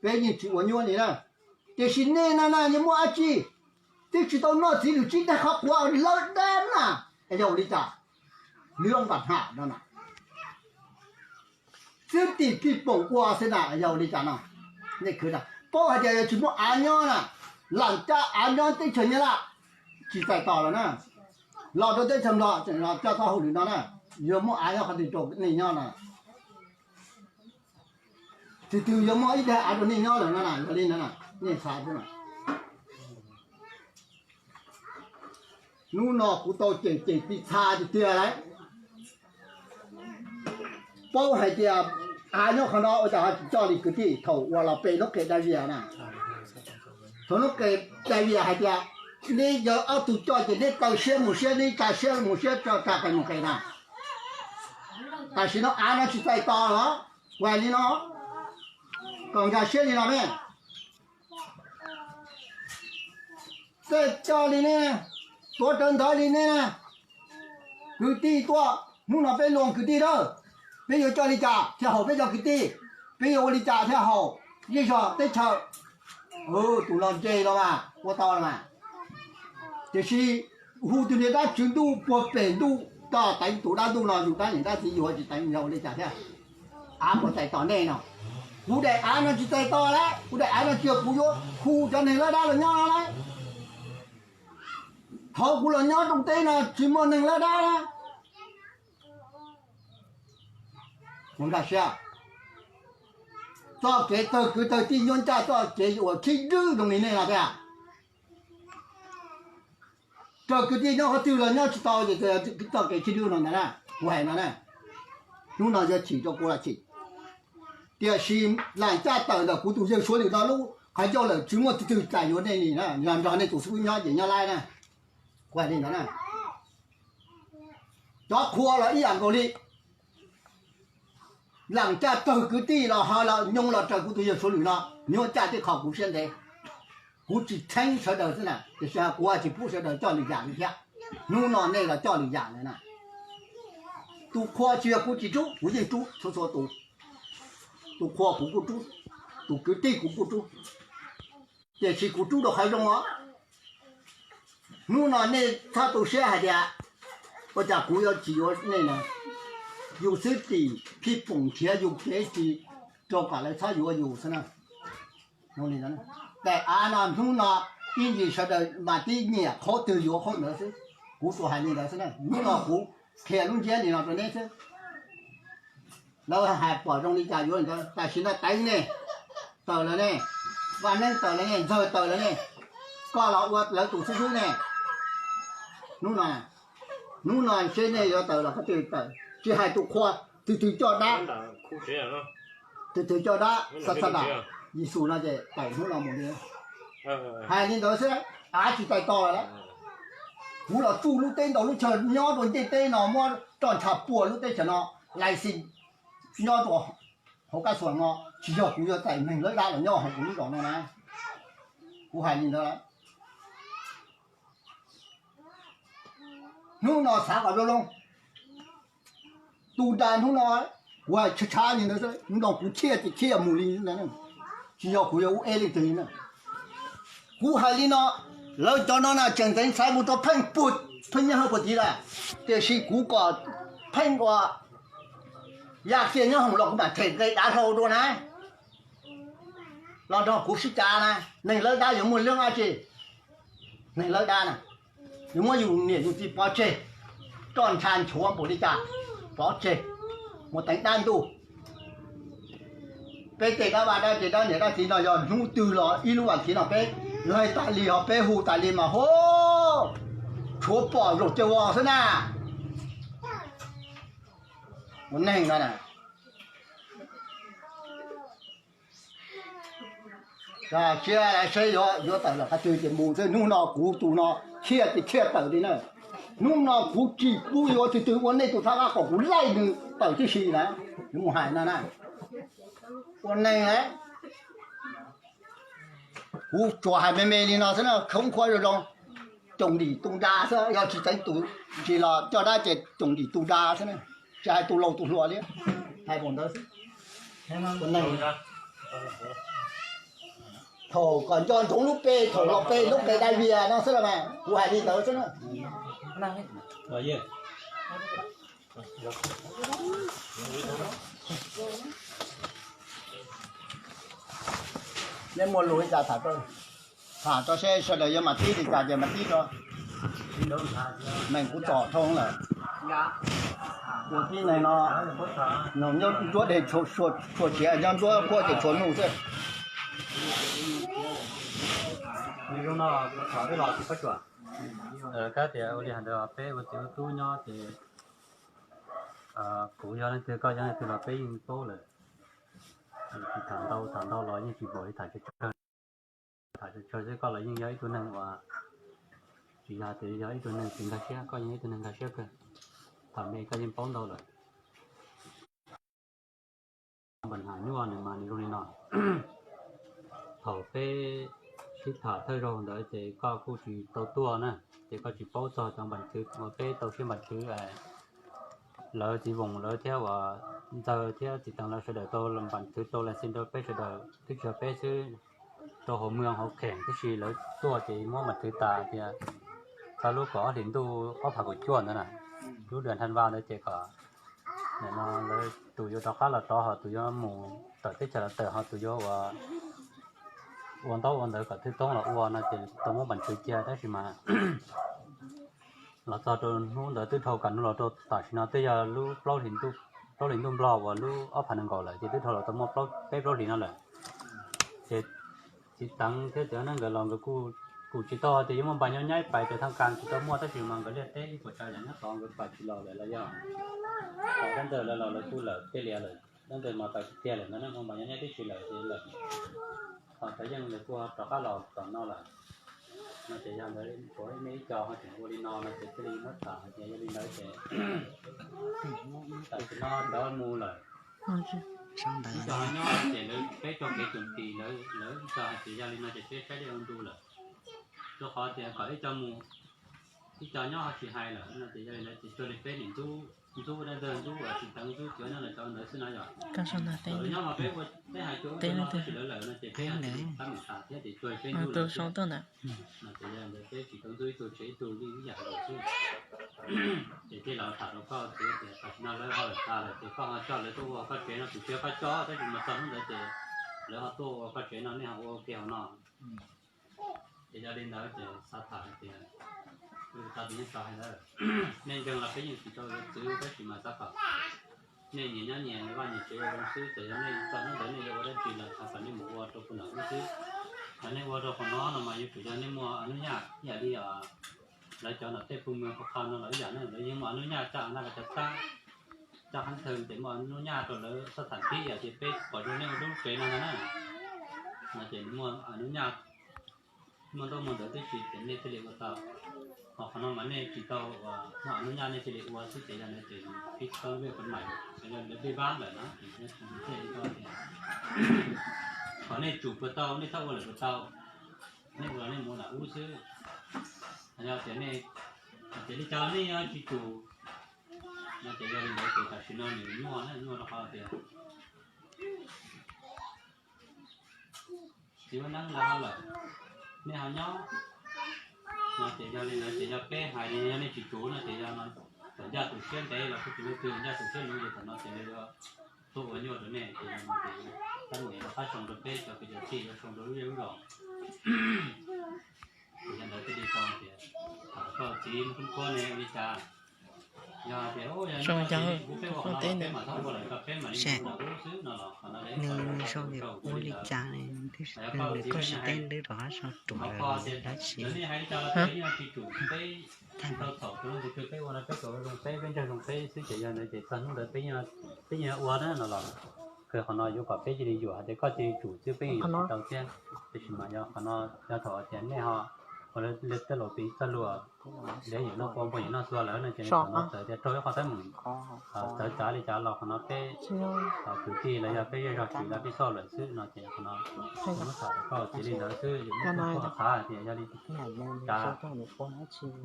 Peb yeej tsis ua nyuaj li na, tiam sis nej no na yuav muaj dab tsi? Twb tsis tau noj txiv lwm tsib tag qhov quav lawv dab na, yog ua li cas? Lwb npam ham no na, xwb tim kij poom ua xwb na, yog ua li cas no? Nej khwv, paub hais tias yog tsis muaj av nyob na, lam caj av nyob teb chaws Nyab Laj tsis txais tos lawm na, los rau teb chaws Nplog tseem los coj txoj hauj lwm no na, yuav muaj av nyob qhov twg rau nej nyob no? Tus twg yuav muaj ib daig av rau nej nyob lawm no na? Yog li no nej xav, hnub no kuv tau cem cem pis txha tiag tiag lawm. Paub hais tias av nyob qhov no ua cas ho tsis coj li kwv tij? Thaum uas los pem hnub qes Davias na, thaum hnub qes Davias hais tias neb yog ob tug coj ces neb kaw siab mus siab, neb tsa siab mus siab, tsa qe mus qe na. Tam sim no av no tsis txais tos los, kuv hais li no, kom nkag siab li no ne. Tej coj li ne, tuav rawv ntawd li ne, kwv tij tuaj, hnub no peb luag kwv tij na, peb yuav coj li cas thiaj haum peb cov kwv tij? Peb yuav ua li cas thiaj haum zej zog teb chaws? Tus no ntse los mas ua tau los mas, tiam sis hu tus niag dab tswv ntuj puag pem ntuj toj teev tus dab ntuj no yus dab niam dab txiv yus tsis teev yog ua li cas thiab? Av puas txais tos nej no? Kuv daim av no tsis txais tos lawm, kuv daim av no tsis yog kuv yuav hu cov neeg lawv dab los nyob no lawm. Thaum kuv los nyob rooj teb no tsis muaj neeg lawv dab na. Kuv nkag siab, txoj kev tawg kwv tawg tij nyuaj ncaj, txoj kev uas khib dwb zoo li nej no tiag. Raws kwv tij nyob qhov twg los nyob tsis tau, txoj kev khib dwb no ntag na. Kuv hais no na, hnub no yog chim rau kuv los chim, tiam sis lam caj tawm ntawm kuv tus yawg Suav Lwm no lub qhov ncauj lawm, tsis muaj tus twg txais yuav nej li na, yog nrog nej tus xib hwb nyob ces nyob laib na. Kuv hais li ntawd na, cov qhua los ib yam nkaus li. Lam caj tawg kwv tij los ho los nyob los raws kuv tus yawg Suav Lwm no, nyuaj ncaj tib qho kuv siab ntev. Kuv tsis txheeb sawv daws xwb na, tiam sis kuv tsis pub sawv daws coj lwm yam li thiab. Hnub no nej los coj lwm yam lawm na. Tus qhua tsis yog kuv tsis rub, kuv yeej rub txhua txhua tus. Tus qhua kuv kuj rub, tus kwv tij kuv kuj rub, tiam sis kuv rub rau qhov zoo os. Hnub no nej txhob tu siab hais tias ua cas kuv yuav tsis yuav nej no. Yus xwb tim phij poom nrhiav yus kev tsis rau kom lawv txhob yuav yus xwb na. Daim av no hnub no ib ntsis sawv daws mas tib nyiam qhov twg yuav qhov ntawd xwb. Kuv tsuas hais li ntawd xwb na, hnub no kuv qhia lub ntsiab li no rau neb xwb. Lawv hais pom zoo li cas yuav li ntawd, tam sim no Teev ne, tawm lawm ne, Vaj Neeb tawm lawm ne, Ntxawg tawm lawm ne, koj los ua lawv tus xib hwb ne. Hnub no, hnub no seb nej yuav tawm los qhov twg tawm, tsis hais tus qhua, tus twg coj dab, tus twg coj dab xa xa dam, Yexus no ces tawm hnub no mus li. Hais li ntawd xwb, av tsis txais tos lawm. Kuv los tsuj lub teb ntau lub chaw nyob rau ncej teb no, muab roj ntsha puag lub teb chaws no, lais xis nyob rau hauv kab xuas no, tsis yog kuv yuav txais neeg lawv dab los nyob hauv kuv lub zos no na. Kuv hais li ntawd lawm. Hnub no xav kom zoo zoo, tu nra hnub no, kuv hais tshav tshav li ntawd, hnub no kuv thiaj ces thiaj mus li ntawd, tsis yog kuv yuav ua eb leej twg li na. Kuv hais li no, lawv cov no na tseem teev xaiv mus rau Pheej puag, Pheej nyob hauv puag tid lawm, tiam sis kuv kom Pheej ua Yaj Kiag nyob hoom los kuv mam them nqe dav hlau dua na. Los nrog kuv sib cav na, neeg lawv dab yuav muaj lub dab tsi? Neeg lawv dab na, yuav muab yus niam yus txiv pov tseg, roj ntsha nchuav npaum li cas, pov tseg, mus teev dab ntuj. Peb tej dab vaj dab tse dab niam dab txiv no yog hnub twg los ib lub vas thiv no peb laig tas li ho peb hu tas li mas hu, tshuav pom zaum cag vos xwb na. Ua neeg no na, siab saib yuav tawm los qhov twg ces mus xwb. Hnub no kuv tus no thiaj ces thiaj tawm li na. Hnub no kuv tsis pub yuav tus twg ua nej tus thab qab kom kuv laij nws tawm tib si na. Yuav mus hais no na, ua neeg na. Kuv tsuas hais me me li no xwb na, khoob khuab zoo zoo, coom dim tu nra xwb, yog tsis teev tus tsis los coj dab ces coom dim tu nra xwb na, tsis hais tus laus tus hluas li, hais npaum ntawd xwb. Thaum kom nco ntsoov lub npe, thaum los pe lub npe Dai Vias no xwb los mas kuv hais li ntawd xwb na. Nej muaj lus li cas tham, tham rau seb sawv daws yuav mam tib li cas ces mam tib rau. Meem kuv txom dhau lawm. Ua tib neeg no, nyob nruab deg tshua siav, nyob nruab quaj ces tshua nuj xwb. Kab tias ua li hais ntawd peb ua txiv ua tub nyob ces kuv yog leej twg koj yog leej twg los peb yeej paub lawm. Tsis tham ntau, tham ntau los yeej tsis npaum li tham tsawg tsawg. Tham tsawg tsawg xwb koj los yeej yog ib tug neeg uas tsis yog tias yog ib tug neeg tsis nkag siab, koj yeej ib tug neeg nkag siab kawg. Tham me koj yeej paub ntau lawm. Npam Ham Nyuaj nws mas nws zoo li no. Thaum peb sib tham thawj zaug ntawd ces koj kuj tsis tau tuaj na, ces koj tsis paub txog cov npam twv uas peb tau siab npam twv. Lawv txiv Voos lawv thiab uas Ntxawg thiab txiv Teev lawv sawv daws tau npam twv tau license rau peb sawv daws twb tsis yog peb xwb, rau hauv mwj hauv kheem tib si lawv tuaj ces muab npam twv tas tias txog lub kaum ob hlis ntuj ob phav kaum cuaj ntawd na, lub dua Nthaj Vas ntawd ces kom nim no lawv tus yuav rov qab los rov, ho tus yuav mus tawm teb chaws los tawm, ho tus yuav ua, ua ntaub ua ntawv kom thwj toob los ua no ces tau muab npam twv cia. Tab sis mas los txog rau hnub ntawd twb dhau kam hnub los rau tam sim no twb yog lub plaub hlis ntuj Nplog uas lub ob phav nees nkaum lawm ces twb dhau los tau muaj peb plaub hlis no lawm. Ces txiv Teev thiab txiv Neeb nkawd los nkawd kuj tsis tau hais tias yuav muaj npam nyob nyab pais ces thaj kas tsis tau muaj, tab sis mas nkawd liaj teb ib puas tsav yam nyob tod nkawd pais tsis los lawm los yog dab ntawd lawv los lawv kuj lawm tej lias lawm, dab ntawd mas pais tiag lawm ntawd ne, muaj npam nyob nyab tib si lawm ces lawm. Ho cov yeej lawv kuj rov qab los tom no lawm. No ces yog ntawd tshuav nej ib co ho tseem ua li no no ces thiaj li muab tham hais tias yog li ntawd ces tam sim no lawv mus lawm. Ib co ho nyob ces lawv peb tso kev txuas tis lawv, lawv ib co hais tias yog li no ces peb saib dej ua ntu lawm. Rau qhov tias kom ib co mus, ib co nyob ho tsis hais lawm no ces yog li ntawd ces cuag li peb nim ntxub, ntxub dab ntxawg ntxub uas tsis teev ntxub cov nyob lawv cov ntawd xwb no yom. Lawv nyob mas peb ua peb hais cuag ua cuag no tab sis lawv lawm no ces peb tab meem tham thiab ces cuag peb ntxub lawv thiab. No ces yog ntawd peb tsis tau ntxub ib tug tseg ib tug li ib yam nkaus xwb. Ces thiaj los tham rau koj tias tam sim no lawv ho lawm tas lawm ces koj ho coj lawv tuaj ua koj tsev no, kuv tsis yog koj coj tab sis mas txog hnub ntawd ces lawv ho tuaj ua koj tsev no nej ho ua ua ke hauv no. Ces yog li ntawd ces xav tham hais tias, tau tus yeej tau hais ntawd, nej ntseeg los peb yeej tsis tau yuav txwv tab sis mas xav kom nej nyias nyob nyias vaj nyias tsev zoo xwb, txawm yog nej txog hnub ntawd nej yuav ua dab tsi los xav kom nej mus ua rau puag nram ub xwb. Yog nej ua rau qhov no no mas yuav tsum yog nej muaj a nub nyaj ib yam li lawv cov nram tej puag mwg qhov qha no los ib yam ne, lawv yeej muaj a nub nyaj caj naj cov txab, caj qhab thawj ces muaj a nub nyaj rau lawv xab tham tib yam tias peb pom zoo nej ua lub tsev no ntag na. No ces muaj a nub nyaj, muaj ntaub muaj ntawv tib si ces nej thiaj li ua tau. Ho qhov no mas nej tsis tau muaj a nub nyaj nej thiaj li ua xwb ces yog ntawd ces pib tau vej qhov maim, yog lawv peb vab lawm na ces thiaj li tau tias kom nej tsum puas tau, nej txhob ua lawm puas tau, nej ua los nej mus nram ub xwb. Yog tias nej, tias li cas los nej tsis tsum no ces yog li ntawd ces tam sim no nws nyuaj na, nyuaj rau qhov tias txiv Vaj Neeb lawv ho lawm, nej ho nyob. No ces yog li ntawd ces yog peb hais li yog nej tsis tsum no ces yog no txawm ncaj tus siab ntev los kuj tsis muaj twg, ncaj tus siab luv ces thaum no ces lawv yuav tuaj ua nyuaj rau nej ces yog no ces tab meem rov qab soo rau peb cov kwv cov tij, yuav soo rau lub zej lub zos. Ces yog ntawd thiaj li tau tias tham koj txiv Muaj Koob Khuab ne ua li cas. Yog tias kuv peb ua qhov no los peb mam txhob ua lawm, peb mam li mus nram ub xwb no los qhov no lawv ib qho lawv txhob ua rau kuv li ntawd. Yog koj txiv koj sib teb ntawd rov qab sau ruam lawm dab tsi. Lawv nej hais li cas los peb yeej tsis tsum, peb tsis tau txhaum tus neeg tus twg, peb ua no peb kom zoo peb, peb ntseeg zoo peb xwb ces yog ntawd ces txog hnub ntawd peb yeej ua na no los kawg qhov no yuav kom peb cia li yuam hais tias koj cia li tsum xwb peb yeej yuam tsis tau thiab. Tiam sis mas yog qhov no yog thaum tias nej ho ua tej laus piv txoj lus liab yim noj kua npog yim noj xua lawm no ces qhov no txawm tias raug ib qho teeb meem txawv txav li cas los qhov no peb kwv tij los yog peb zej zog tsis los peb xauj lawm xwb no ces qhov no muab tham rau koj txiv li ntawd xwb, yus muab tham tias yog li cas,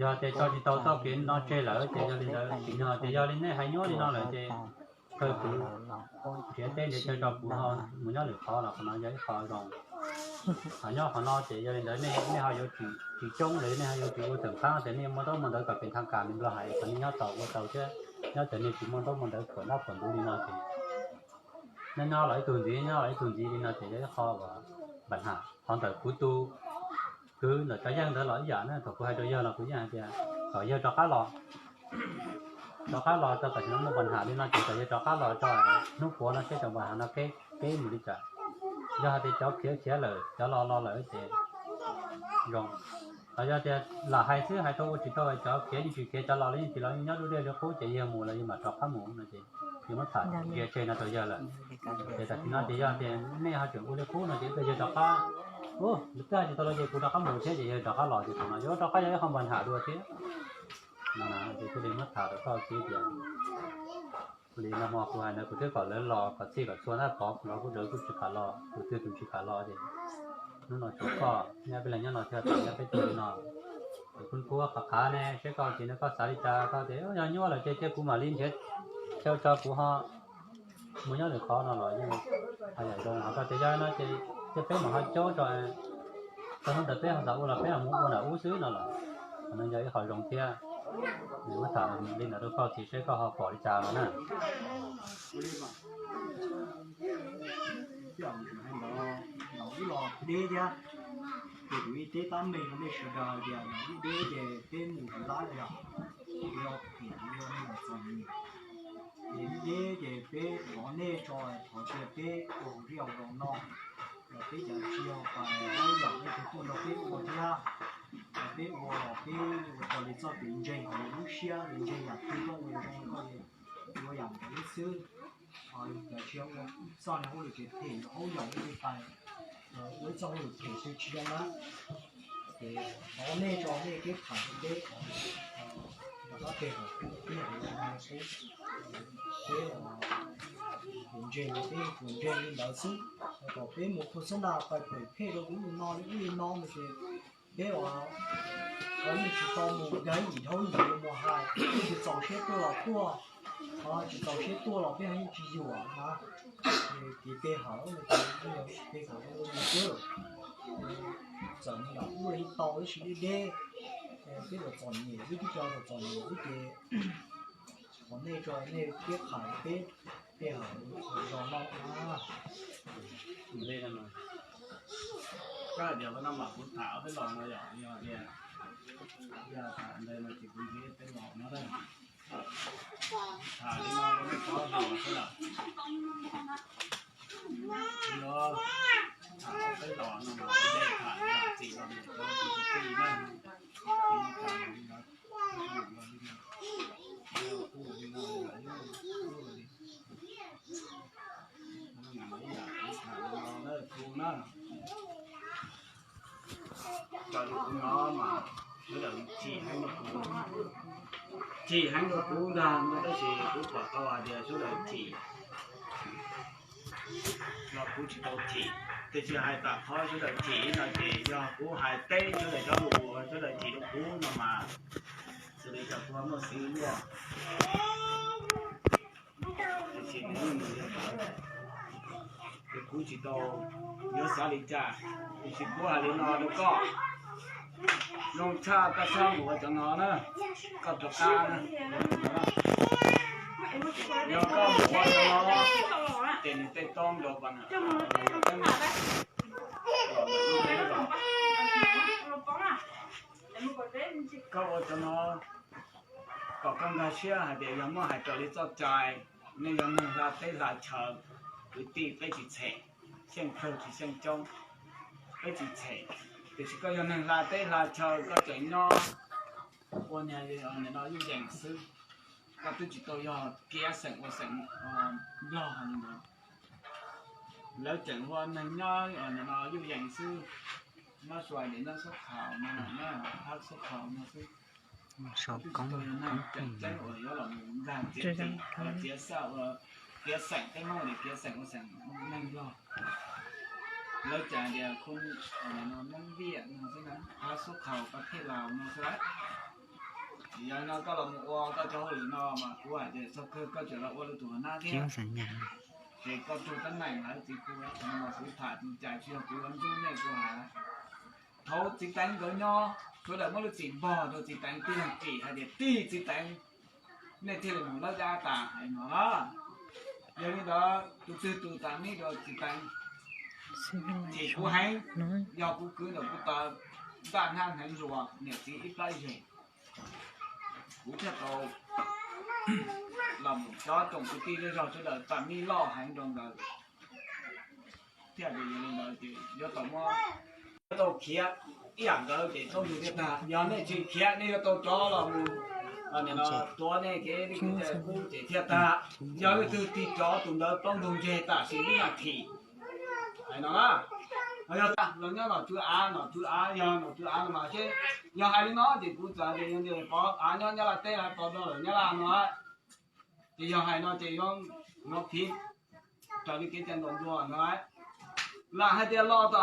yog tias tso tsis tau txoj kev no tseg lawm ces yog li ntawd, tsis yog tias yog li nej hais nyuaj li no lawm ces Kawg kuv nrhiav teb nrhiav chaw rau kuv ho mus nyob lwm qhov los qhov no yog ib qho zoo. Ho nyob qhov no ces yog li ntawd nej ho yuav tsis coob los nej ho yuav tsis ua txawm qab tias nej muaj ntaub muaj ntawv kom pem thaj kam li Nplog hais kom nej nyob tau ua tau thiab. Nyob tias nej tsis muaj ntaub muaj ntawv khuam ntab khuam ntuv li no ces nyob nyob los ib tug ntxiv, nyob los ib tug ntxiv li no ces yog ib qho uas npam ham. Qhov ntawm kuv tus kwv ntawm Tsav Yeej ntawd los ib yam na, thaum kuv hais rau yawg los kuv yeej hais tias kom yawg rov qab los, rov qab los txog tam sim no muaj npam ham li no ces kom yawg rov qab los tso, hnub puav no seb tau npam ham no peb mus li cas. Yog hais tias cov khiav khiav lawm, cov los los lawm ces zoo. Los yog tias lam hais xwb hais tau ua tsis tau, cov khiav yeej tsis khiav, cov los los yeej tsis los, yeej nyob dub dej li qub ces yawg mus los yawg mam rov qab mus no ces yawg muab tham ntsia tseg no rau yawg lawm. Ces tam sim no ces yog tias nej ho tseem ua li qub no ces yawg rov qab, lawv twb hais tsis tau los ces kuv rov qab mus thiab ces yawg rov qab los ces thaum no yuav rov qab yog ib qho npam ham dua thiab. No ces thiaj li muab tham rau koj txiv tias li no hmo kuv hais ntawd kuv twb kom lawv los kom txhij kom txhua na, pov los kuj lawv kuj tsis kam los, tus twg tus tsis kam los ces hnub no tshuav koj nyob peb leeg nyob no thiab, tau nyob peb tug li no. Kuv kuj qhav qhav ne, seb koj txiv no koj xav li cas, koj tias yog nyuaj lawm ces cia kuv mam li nrhiav chaw tso kuv ho mus nyob lwm qhov no los yeej ho yam zoo. Ho koj tias yog no ces cia peb mam ho caub tso, txog hnub ntawd peb ho xav ua los peb ho mus ua nram ub xwb no los, qhov no yog ib qho zoo thiab. Nws muab tham li ntawd rau koj txiv seb koj ho pom li cas no na. Ntawm ub los deb thiab, ces kuv ib teb tab meeg rau nej sawv daws hais tias ntawm ub deb ces peb mus lab yog, yog phem yog neeg txom nyem. Ces ib deb ces peb thov nej tso, thov cia peb ua hauv zej hauv zos no, los peb cov tsis yog pais lub yam nej tus tuaj nrog peb ua thiab. Los peb ua los peb ua raws li txoj kev ntseeg hauv lub siab, li ntseeg yam twg koj ua zoo li koj ua yam ntawd xwb. Ho cov tsis yog ua txoj niag hauj lwm phem phem, haub yaum ib tug pais ua ib txoj hauj lwm phem twg tsis zoo na. Ces thov nej tso nej kev tham rau peb, rov qab peb hauv peb hauv no xwb. Peb tus ntseeg los peb tus ntseeg li ntawd xwb, kom peb mus khu xab nra pais phem phem rau kuv li no li ub li no no ces peb ua yeej tsis tau mus yog ib yim dhau yim mus hais, tsis txaus siab tuaj los tuaj, tsis txaus siab tuaj los peb yeej tsis yuam na. Ces peb hauv no ces peb hauv ua li xwb, txawm mus nram ub los yeej tau tab sis deb deb, peb los txom nyem xwb, peb cov los txom nyem xwb ces thov nej tso nej peb tham peb, peb hauv zos no na. Koj tias no mas kuv tham peb los no yog, yog tias, yog tham ntawd no ces kuv nrhiav peb los no. Tham li no rau nej paub los xwb lawm. Yog tham peb los no mas kuv nrhiav tham yam txim los mus rau tus kwv tij na. Cov lus kuv hnov mas sawv daws chim heev rau kuv, chim heev rau kuv ntag no, tab sis kuv pom tau hais tias sawv daws chim los kuv tsis tau chim, tiam sis hais tam qhov sawv daws chim no ces yog kuv hais teb sawv daws cov lus uas sawv daws chim rau kuv no mas xws li cov kuv muaj xws li tiam sis nws, ces kuv tsis tau yuav xav li cas, tiam sis kuv hais li no rau koj, zoo tshaj koj txhob mus ua cov no na, koj rov qab na. Yog koj mus ua cov no ces nws tej toob nrov pas na. Koj ua cov no kom koj nkag siab hais tias yog muaj hais raws li txoj cai, nej yog neeg hla teb hla chaw, kwv tij peb tsis txhem, xyeej plawg tsis xyeej coob, peb tsis txhem. Tiam sis koj yog neeg hla teb hla chaw, koj tseem nyob ua niag no yuj yees xwb, koj twb tsis tau yog kiav xeem ua xeem Nplog li ntawd. Lawv tseem ua neeg nyob no yuj yees xwb, nyob Suav ces nyob Xub Khaus no, nyob Xub Khaus no xwb. Tseem ceeb uas yuav los mus nkag txiav txim, txiav xeem, txiav xeem teb Hmoob li, txiav xeem ua xeem neeg Nplog. Lawv cas tias khu Neeb Viam no xwb na, Xub Khaus pas thej Laus no xwb lawm. Yog no koj los mus ua koj cov hauj lwm no mas kuv hais tias txog kawg koj tseem los ua lwm tus hauv nab thiab. Ces koj tug teeb meem lawm txiv kuv, kuv tham tus cais tsis yog kuv ua ntsuj nej kuv hais. Thaum txiv Teev nkawd nyob, sawv daws muab lub txim npog rau txiv Teev, tig los txim hais tias tig txiv Teev, nej thiaj li mus lawb dab tas hais no na. Yog li ntawd tus twg tus tam mib rau txiv Teev, chim kuv heev. Yog kuv kwv ntawm kuv taw, ntaj hnab hneev hluas niam txiv ib plab zeg, kuv thiaj tau los mus cov tsoom kwv tij zej zog sawv daws tam mib loj heev rau nkawd. Thiaj li ntawd ces yuav tau muab, yuav tau khiav ib yam nkawd ces txhob mus thiaj tag. Yog nej tsis khiav nej yuav tau cov los mus tuav nej kev li kub ces thiaj tag. Yog leej twg tig cov tus ntawd plaub ntug ntseg tam sim ib nas this. Hais no na, yog tag los nyob nom tswv av, nom tswv av, yog nom tswv av no mas seb, yog hais li no ces kuv txawm tias yog tias pov av nyob Nyab Laj teb los pov rau lawm Nyab Laj no, ces yog hais no ces yuav, yuav phiv raws li kev cai ntaus ntuag no. Lam hais tias los tom